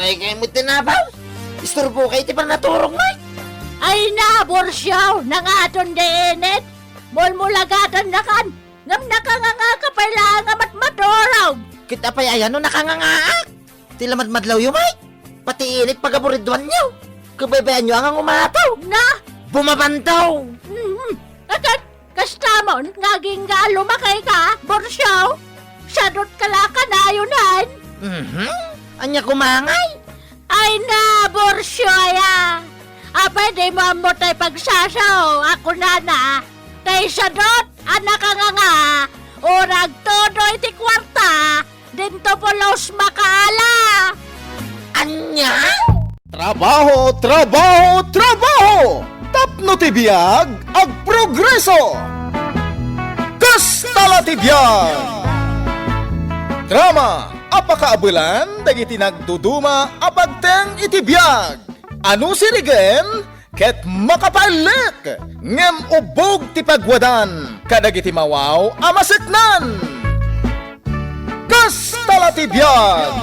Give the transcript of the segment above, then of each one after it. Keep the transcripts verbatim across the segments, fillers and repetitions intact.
Ay, kayat met ti nabaw. Isturbo kay ti panaturog, Mike. Ay na, Borsiaw, nangaton di init. Mulmulagatannakan. Ngem nakanganga ka pay laeng a matmaturog. Ket apay aya no nakangangaak? Ti lamadmadlawyo, Mike. Pati init pagaburidwanyo. Kabaybayanyo a nga umataw. Na? Bumabantaw. Mhm. Atat, kastamon nga agingga a lumakay ka, Borsiaw? Sadot ka la kanayon. Mhm. Ania koma ngay? Ay na, Borsiaw aya. Apay dimo ammo tay pagsasao a kunana, tay sadot a nakanganga, o nagtudo iti kuarta, dinto pulos makaala. Ania? Trabaho, trabaho, trabaho! Tapno ti biag, agprogreso! Kasta la ti biag! Drama a pakaabelan dagiti nagduduma a pagteng iti biag. Anusirigen ket makapaelek, ngem ubbog ti pagwadan kadagiti mawaw a maseknan. Kasta la ti biag!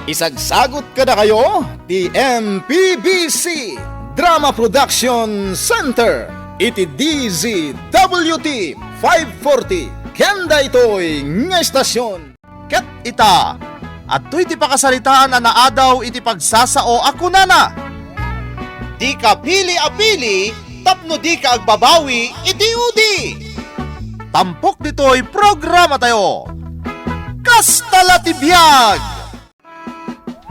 Isagsagut kadakayo ti M P B C Drama Production Center iti D Z W T five forty ken daytoy nga estasion. Ket ita, adtoy ti pakasaritaan a naadaw iti pagsasao a kunana, "Dika pili a pili tapno dika agbabawi iti udi." Tampok ditoy programatayo. Kasta la ti biag!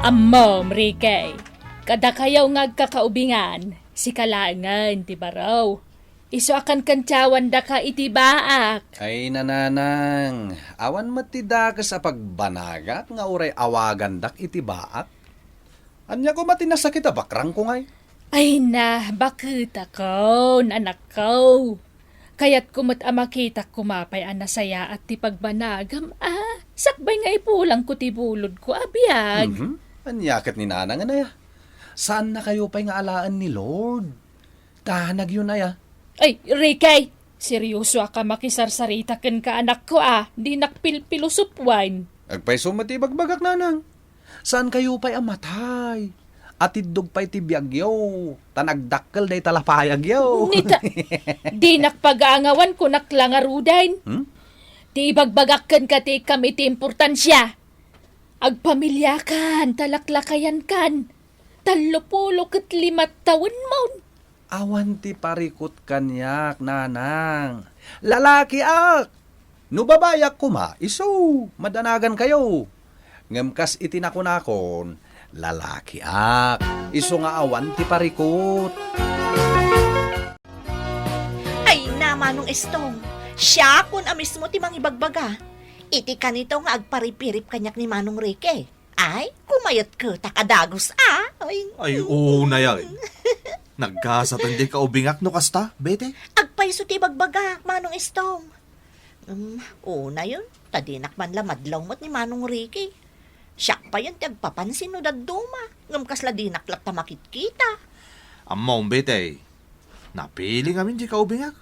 Ammom, Ricky, kadakayo nga agkakaubingan, sika laengen ti baro. Isu a kankantiawandaka iti baak. Ay, nanang, awan met ti dakes a pagbanagak nga uray awagandak iti baak. Ania koma ti nasakit a bakrangko ngay? Ay na, baketakon, anakko. Kayatko met a makitak koma pay a nasayaat ti pagbanagam, a sakbay nga ipulangko ti bulodko a biag. Mhm. Ania ket ni nanang, anay? Saannakayo pay nga alaen ni Lord. Danagyo na ya. Ay, Ricky! Serioso a ka makisarsarita kenka, anakko, a. Dinak pilpilosopuan. Agpayso met ti ibagbagak, nanang. Saankayo pay a matay. Atiddog pay ti biagyo, ta nagdakkel dayta lapayagyo. Nita, dinak pagaangawan, kunak la ngaruden. Hmm? Ti ibagbagak kenka ti ikkam iti importansia. Agpamiliakan, ta laklakayankan. Tallopulo ket lima tawenmon. Awan ti parikut kaniak, nanang. Lalakiak! No babaiak koma, isu, madanagankayo. Ngem kas iti nakunakon, lalakiak. Isu nga awan ti parikut. Ay na, Manong Estong, siakon a mismo ti mangibagbaga. Iti kanito nga agparipirip kaniak ni Manong Ricky. Ay, kumayatketak a dagus, a. Ay. Ay, unay, ay. Nagkasaten diay kaubingak no kasta, Bete? Agpayso ti ibagbagak, Manong Estong. Um, unayen, ta dinak man la madlaw met ni Manong Ricky. Siak payen ti agpapansin no dadduma, ngem kasla dinak latta makitkita. Ammom, Bete, napili ngamin diay kaubingak.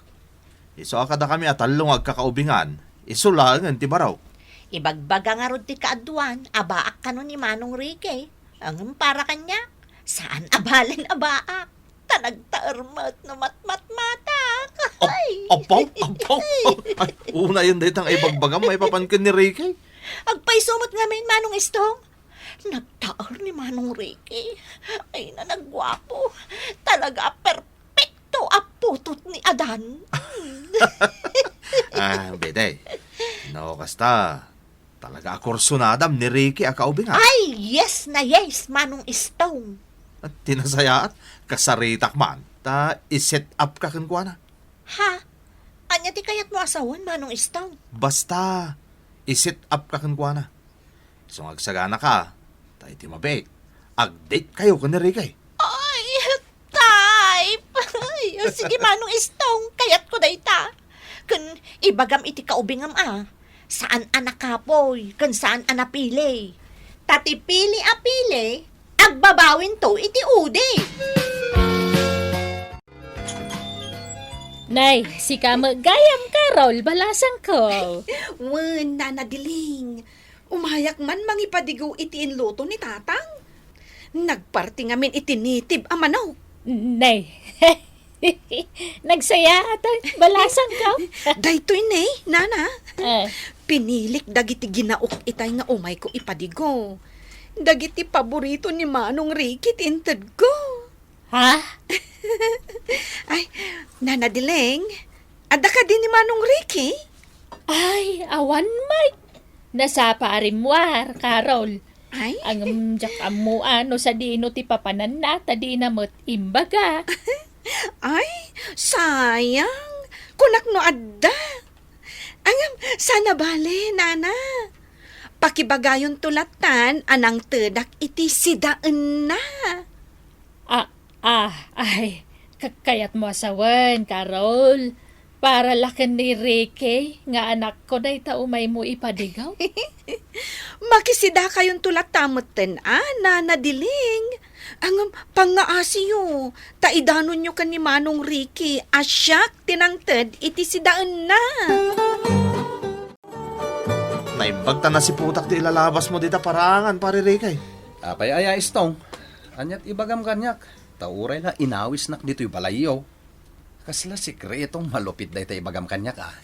Isu a kadakami a tallo nga agkakaubingan, isu laengen ti baro. Ibagbaga ngarud ti kaaduan a baak kano ni Manong Ricky. Ngem para kaniak, saan a balen a baak. Ta nagtaer met no matmatmatak. Ap-, Ay. Apaw, apaw. Ay, unayen dayta nga ibagbagam maipapan ken ni Ricky. Agpayso met ngamin, Manong Estong. Nagtaer ni Manong Ricky. Ay, nanagguapo. Talaga a perpekto a putot ni Adan. Ah, Bete. No, kasta, talaga a kursunadam ni Ricky a kaubing, a. Ay, yes na yes, Manong Estong. At tinasayaat, kasaritak man, ta i-set up ka kenkuana. Ha? Ania ti kayatmo a sawen, Manong Estong? Basta, i-set up ka kenkuana. Isu nga agsaganaka, ta iti mabiit, ag-date kayo ken ni Ricky. Ay, type! Ay, sige, Manong Estong, kayatko dayta. Ken ibagam iti kaubingam a, saan a nakapoy, ken saan a napili. Ta ti pili a pili, agbabawinto iti udi. Nay, sika met gayam, Carol, balasangko. Wen, Nana Diling. Umayak man mangipadigaw iti inluto ni Tatang. Nagparti ngamin iti native a manok. Nay. Nagsaya ata balasangko. Daytoy ne, nana. Eh. Pinilik dagiti ginaok itay nga umayko ipadigo. Dagiti paborito ni Manong Ricky ti intedko. Ha? Ay, Nana Dileng, adda kadi ni Manong Ricky? Ay, awan met. Nasapa a rimmuar, Carol. Ay. Ngem diak ammoan no sadino ti papananna, ta dina met imbaga. Ay, sayang. Kunak no adda. Ngem, saan a bale, nana. Pakibagayonto lattan a nangtedak iti sidaenna. Ah, ah, ay, ka-, kayatmo a sawen, Carol. Para la ken ni Ricky nga anakko dayta umaymo ipadigo. Makisidakayonto latta metten a, Nana Diling. Ngem, pangngaasiyo, ta idanonyo ken ni Manong Ricky a siak ti nangted iti sidaenna. Naimbag ta nasiputak ti ilalabasmo dita paraangan, Pare Ricky. Apay aya, Istong? Aniat ibagam kaniak? Ta uray la inawisnak ditoy balayyo. Kasla sikretong malupit dayta ibagam kaniak, a.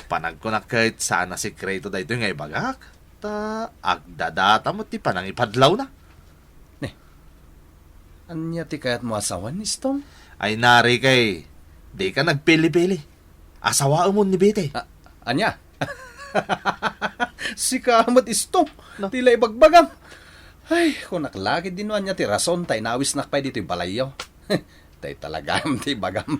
Panagkunak ket saan a sikreto daytoy nga ibagak. Ta agdadata met ti panangipadlawna. Ne, ania ti kayatmo a sawen, Istong? Ay, Nana Ricky, dika nagpili-pili. Asawaemon ni Betty. A-, ania? Sika met, Istong, no, ti la ibagbagam. Ay, kunak la ketdi no ania ti rason ta inawisnak pay ditoy balayyo. Tay talagam ti ibagam.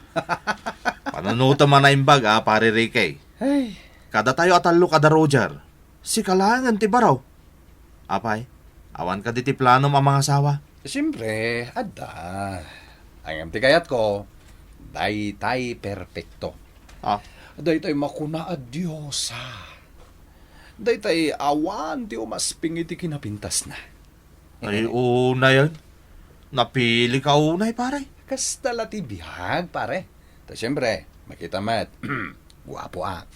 Panunotem a naimbag, a, Pare Ricky. Ay. Kadatayo a tallo kada Roger, sika laengen ti baro. Apay, awan kadi ti planom a mangasawa? Siempre, adda. Ngem ti kayatko, daytay perpekto. Ah. Daytay makuna a diosa. Daytay awan ti umasping iti kinapintasna. Ay, unayen. Napilika unay, pare. Kasta la ti biag, pare. Ta siempre, makita met, guapo a.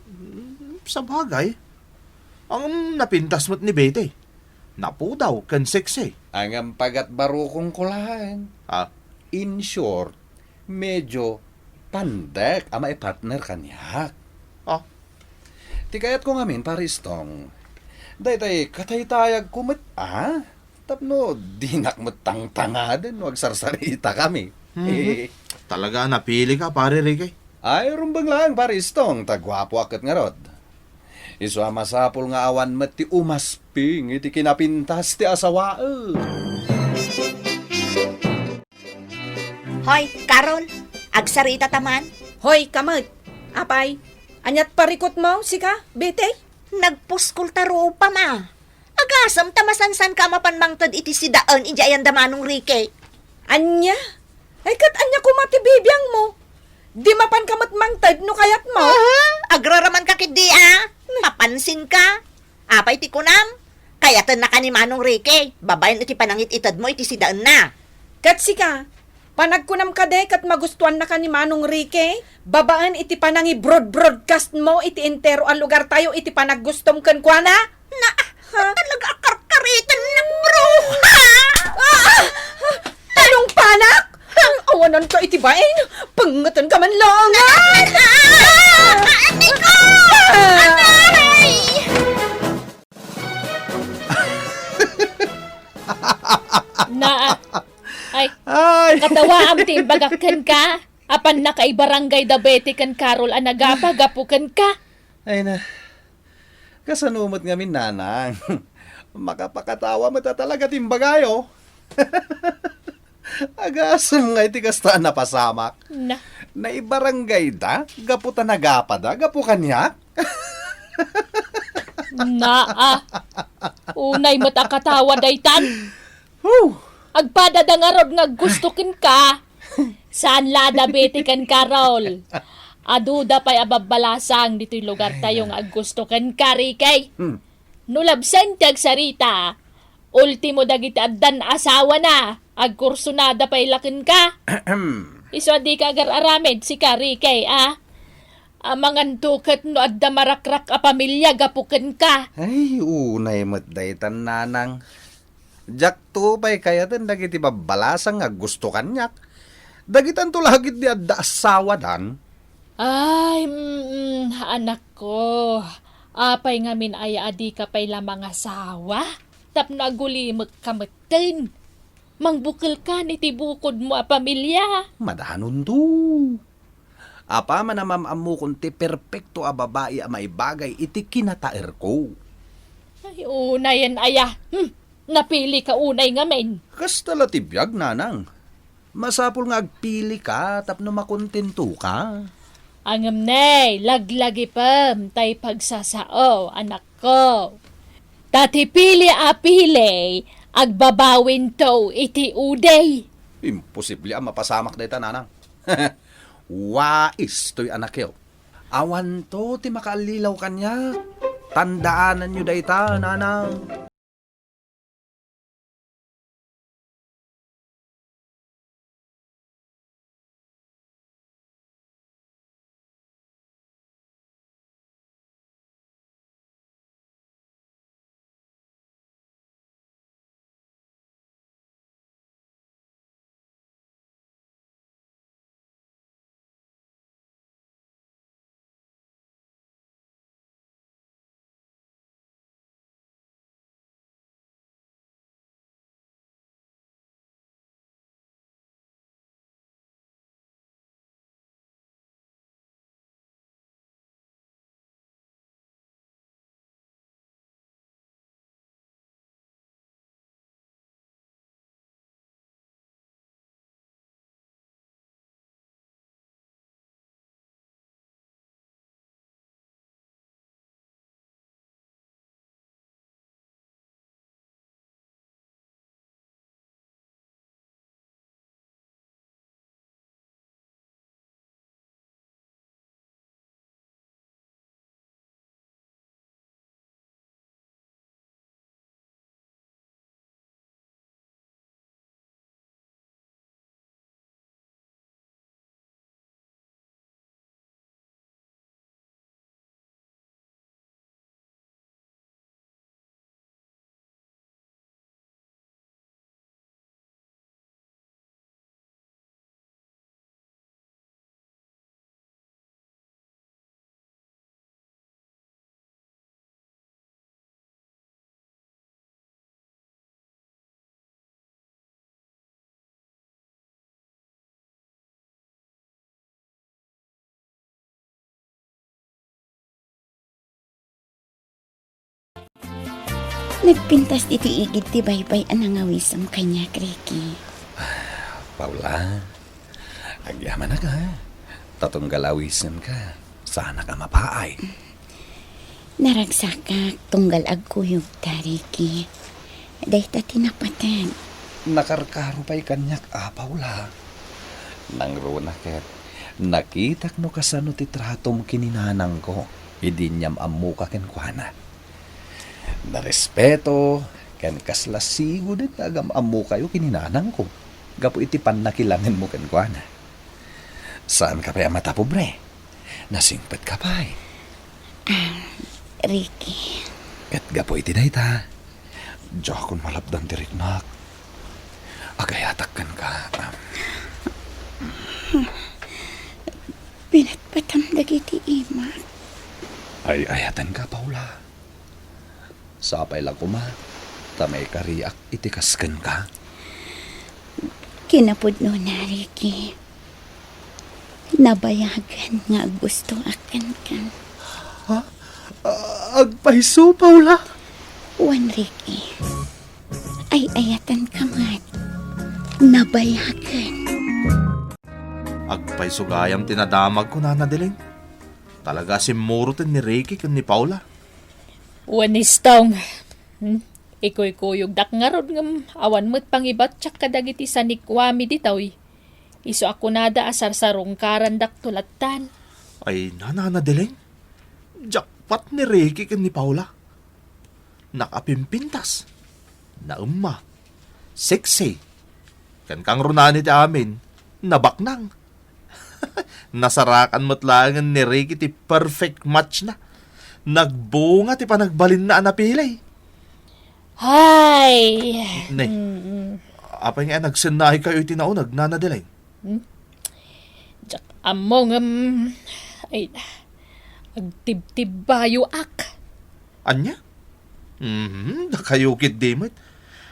Mm, sabagay. Ang napintas met ni Betty. Napudaw ken sexy. Ang ampagat barukong kulaen. Ah? In short, medyo pandek a maipartner kaniak. Ah? Ti kayatko ngamin, Pare Istong, daytay kataytayagko met a, tapno dinak met tangtangaden no agsarsaritakami. Mhm. Talaga a napilika, Pare Ricky. Ay, rumbeng laeng, Pare Istong, ta guapoak ket ngarud. Isu a masapul nga awan met ti umasping iti kinapintas ti asawaek. Hoy, Carol, agsarita ta man. Hoy, kamet. Apay, aniat parikutmo, sika, Betty? Nagpuskol ta rupam a. Agasem ta masansanka a mapan mangted iti sidaen idiay ayan da Manong Ricky. Ania? Ay, ket ania koma ti bibiangmo? Di mapanka met mangted no kayatmo? Aha, agraramanka ketdi a. Mapansinka? Apay ti kunam? Kayatennaka ni Manong Ricky, babaen iti panangit-itedmo iti sidaenna. Ket sika, panagkunam kadi ket magustuannaka ni Manong Ricky, babaen iti panangi-broad-broadcastmo iti entero a lugartayo iti panaggustom kenkuana? Na, ha? Talaga a karkaritennak, bro. Ah! Talungpanak! Awananka iti bain! Pangetenka man laeng! Ah! Ah! Aray ko! Ah! Aray! Na, ay, ay, katawaam ti imbagak kenka. Apan nakaibarangay da Betty ken Carol a nagapa gapu kenka. Ay na, kasano met ngamin, nanang? Makapakatawa met a talaga ti imbagayo. Agasem nga iti kasta a napasamak. Na. Naibarangay da gapu ta nagapa da gapu kaniak. Naa. Unay met a katawa daytan. Huh. Agpada da ngarud nga aggusto kenka. Saan la da Betty ken Carol. Adu da pay a babbalasang ditoy lugartayo nga aggusto kenka, Ricky. Hmm. No labsen ti agsarita, ultimo dagiti addan asawana, agkursunada pay la kenka. Isu a dika agar-aramid, sika, Ricky, a? Amangan to ket no adda marakrak a pamilia gapu kenka. Ay, unay met daytan, nanang. Diakto pay kayaten dagiti babbalasang nga aggusto kaniak. Dagitanto la ketdi adda asawadan. Ay, mm, anakko, apay ngamin aya a dika pay la mangasawa? Tapno agulimekka metten. Mangbukelkan iti bukodmo a pamilia. Madanonto. Apaman a mam-ammokon ti perpekto a babai a maibagay iti kinataerko. Ay, unayen aya. Hmm, napilika unay ngamin. Kasta la ti biag, nanang. Masapul nga agpilika tapno makontentoka. Ngem ne, laglagipem tay pagsasao, anakko. Ta ti pili a pili, agbabawinto iti udi. Imposible a mapasamak dayta, nanang. Wais toy anakyo. Awanto ti makaallilaw kaniak. Tandaananyo dayta, nanang. Nagpintas ditoy igid ti baybay a nangawisem kaniak, Ricky. Paula, agyamanak, ha? Ta tunggal awisemka, saanak a mapaay. Naragsakak tunggal agkuyogta, Ricky. Dayta ti napateg. Nakarkaro pay kaniak, a, Paula. Nangruna ket nakitak no kasano ti tratom ken ni nanangko idi inyam-ammoka kenkuana. Narespeto ken kasla sigoden nga agam-ammokayo ken ni nanangko gapu iti pannakilangenmo kenkuana. Saanka pay a matapobre. Nasingpetka pay. Ah, Ricky. Ket gapu iti dayta, diakon malapdan ti riknak. Agayatak kenka. Pinatpatam dagiti imak. Ay-ayatenka, Paula. Sapay la koma ta maikariak iti kas kenka. Kinapudnona, Ricky. Nabayagen nga aggustoak kenka. Ha? A-, agpayso, Paula? Wen, Ricky. Ay-ayatenka met. Nabayagen. Agpayso gayam ti nadamagko, Nana Deling. Talaga a simmuroten ni Ricky ken ni Paula. Wen, Istong. Hmm? Ikuykuyogdak ngarud ngem awan met pangibattiak kadagiti sanikuami ditoy. Isu a kunada a sarsarungkarandakto lattan. Ay, Nana Deling, jackpot ni Ricky ken ni Paula. Nakapimpintas, naemma, sexy, ken kangrunaan iti amin, nabaknang. Nasarakan met laengen ni Ricky ti perfect match na. Nagbunga ti panagbalinna a napili. Hay! Ne, Mm-mm. Apay nga nagsennaay kayo iti nauneg, Nana Deleng? Hmm? Diak ammo ngem, ay, agtibtibbayoak. Ania? Mhm, dakayo ketdi met.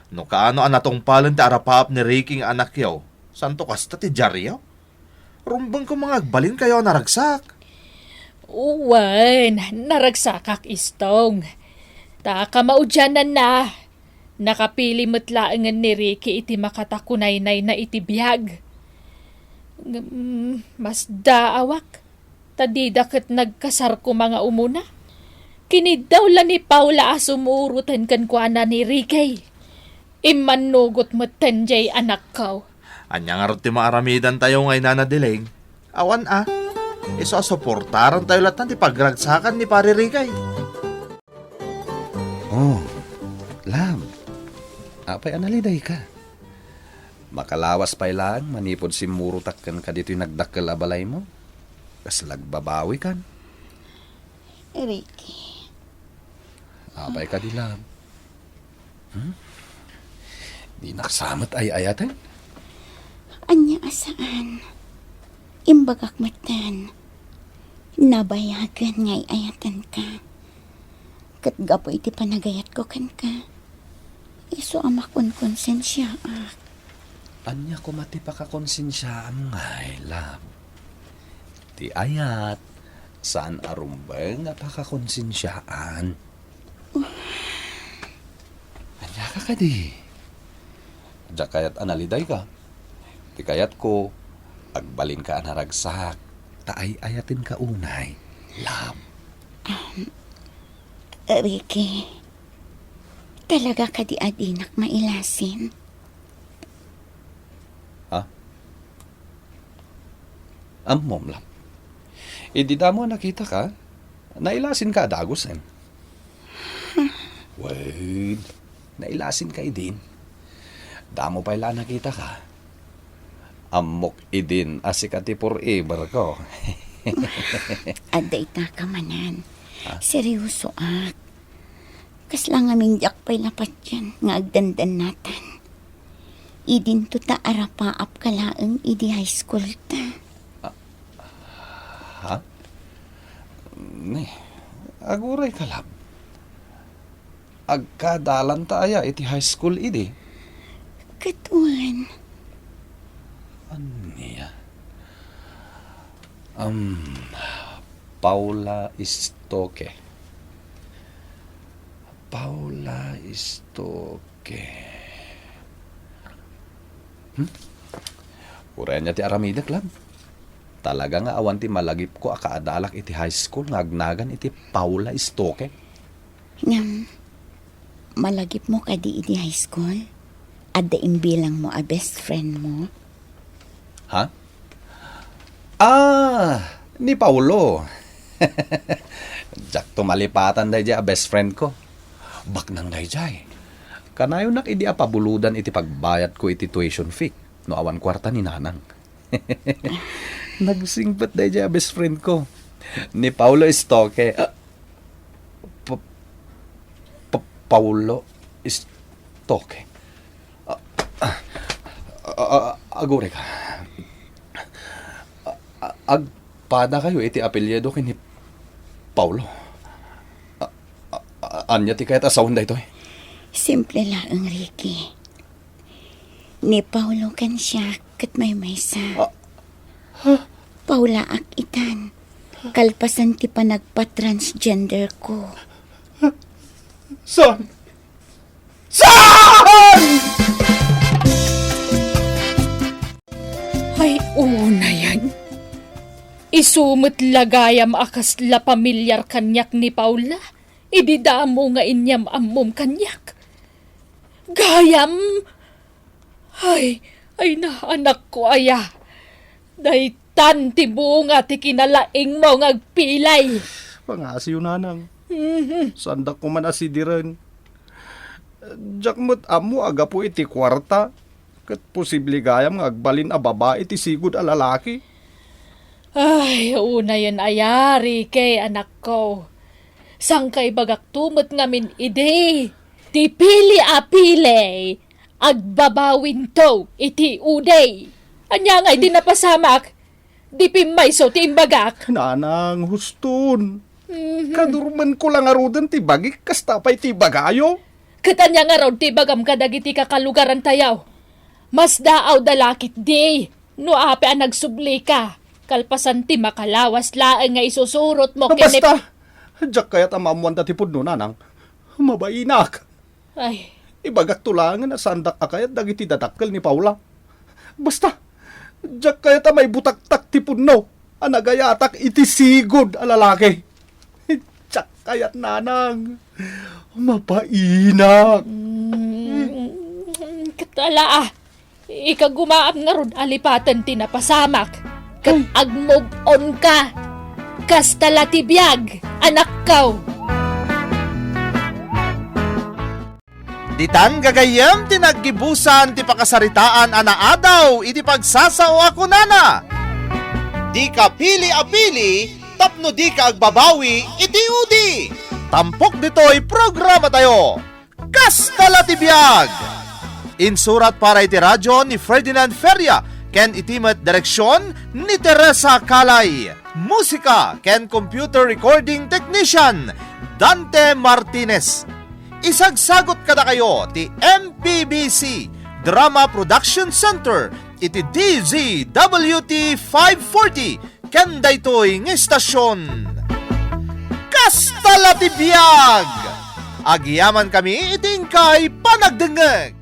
No kaano a natungpalen ti arapaap ni Ricky nga anakyo, santo kasta ti diaryo? Rumbengko nga agbalinkayo a naragsak. Wen, naragsakak, Istong. Ta kamaudiananna, nakapili met laengen ni Ricky iti makatakunaynayna iti biag. Ngem, masdaawak, ta dida ket nagkasar koma nga umuna. Kiniddaw la ni Paula a sumuroten kenkuana ni Ricky. Immannugot metten diay anakko. Ania ngarud ti maaramidantayo ngay, Nana Deleng? Awan a. Isu a suportarantayo latta ti pagragsakan ni Pare Ricky. Oh, love. Apay a nalidayka? Makalawas pay laeng manipud simmurotak kenka ditoy nagdakkel a balaymo. Kasla agbabawikan. Ricky. Apay kadi, love? Hmm? Dinak sa met ay-ayaten? Ania a saan? Imbagak metten. Nabayagen nga ay-ayatenka. Ket gapu iti panagayatko kenka, isu a makonkonsensiaak. Ania koma ti pakakonsensiaam ngay, love? Ti ayat, saan a rumbeng a pakakonsensiaan. Ania ka kadi? Diak kayat a nalidayka. Ti kayatko, agbalinka a naragsak, ta ay-ayatenka unay, love. Um, Ricky, talaga kadi a dinak mailasin? Ha? Ammom, love. Idi damo a nakitaka, nailasinka a dagusen. Wen, nailasinka idin. Damo pay la a nakitaka. Ammok idin a sika ti forever ko. Adda itaka manen. Ha? Seryosoak. Kasla ngamin diak pay napatien nga agdandannatan. Idinto ta arapaapka laeng idi high school ta. Ah, ha? Ne, agurayka, love. Agkadalanta aya iti high school idi? Ket wen. Ania? Um, Paula Stoke. Paula Stoke. Hmm? Uray ania ti aramidek, love. Talaga nga awan ti malagipko a kaadalak iti high school nga agnagan iti Paula Stoke. Ngem, malagipmo kadi idi high school? Adda imbilangmo a best friend mo? Ha? Ah, ni Paulo. Diakto malipatan daydiay a best friend ko. Baknang daydiay, kanayonak idi a pabulodan iti pagbayadko iti tuition fee no awan kuarta ni nanang. Nagsingpet daydiay a best friend ko. Ni Paulo Stoke. Ah, Pa-, Pa-, Paulo Stoke. Ah, ah, ah, ah, agurayka. Ah, ah, agpada kayo iti apelyido ken ni Paulo. Ah, ah, ah, ania ti kayat a sawen daytoy? Simple laeng, Ricky. Ni Paulo ken siak ket maymaysa. Ah. Paulaak itan. Kalpasan ti panagpa-transgender ko. Saan? Saan? Ay, unayen. Isu met la gayam a kasla pamilyar kaniak ni Paula, idi damo nga inyam-ammom kaniak. Gayam! Ay, ay na, anakko aya. Daytan ti bunga ti kinalaingmo nga agpilay. Pangasiw, nanang. Mhm. Saandak koma a sidiren. Diak met ammo a gapu iti kuarta, ket posible gayam nga agbalin a babai ti sigud a lalaki. Ay, unayen aya, Ricky, anakko. Sangkaibagakto met ngamin idi. Ti pili a pili, agbabawinto iti udi. Ania nga iti napasamak, di pimmayso ti imbagak. Nanang, huston. Mhm. Kadurmenko la ngaruden ti bagik, kasta pay ti ibagayo. Ket ania ngarud ti ibagam kadagiti kakalugarantayo? Masdaawda la ketdi no apay a nagsublika, kalpasan ti makalawas laeng nga isusurotmo ken ni... Basta! Diak kayat a maammoanda ti pudno, nanang. Mabainak. Ay. Ibagakto laengen a saandak a kayat dagiti dadakkel ni Paula. Basta, diak kayat a maibutaktak ti pudno a nagayatak iti sigud a lalaki. Diak kayat, nanang. Mabainak. Mm, ket ala, ah. Ikagumaam ngarud a lipaten ti napasamak ket... Ay. Agmove on ka. Kasta la ti biag, anakko. Ditan gagayyem ti naggibusan ti pakasaritaan a naadaw iti pagsasao a kunana, "Dika pili a pili tapno dika agbabawi iti udi." Tampok ditoy programatayo, Kasta la ti Biag! Insurat para iti radio ni Ferdinand Feria ken iti met direksion ni Teresa Calay. Musika ken computer recording technician, Dante Martinez. Isagsagot kadakayo ti M P B C Drama Production Center iti D Z W T five forty ken daytoy nga istasyon. Kasta la ti biag! Agyamankami iti inkay panagdengngeg.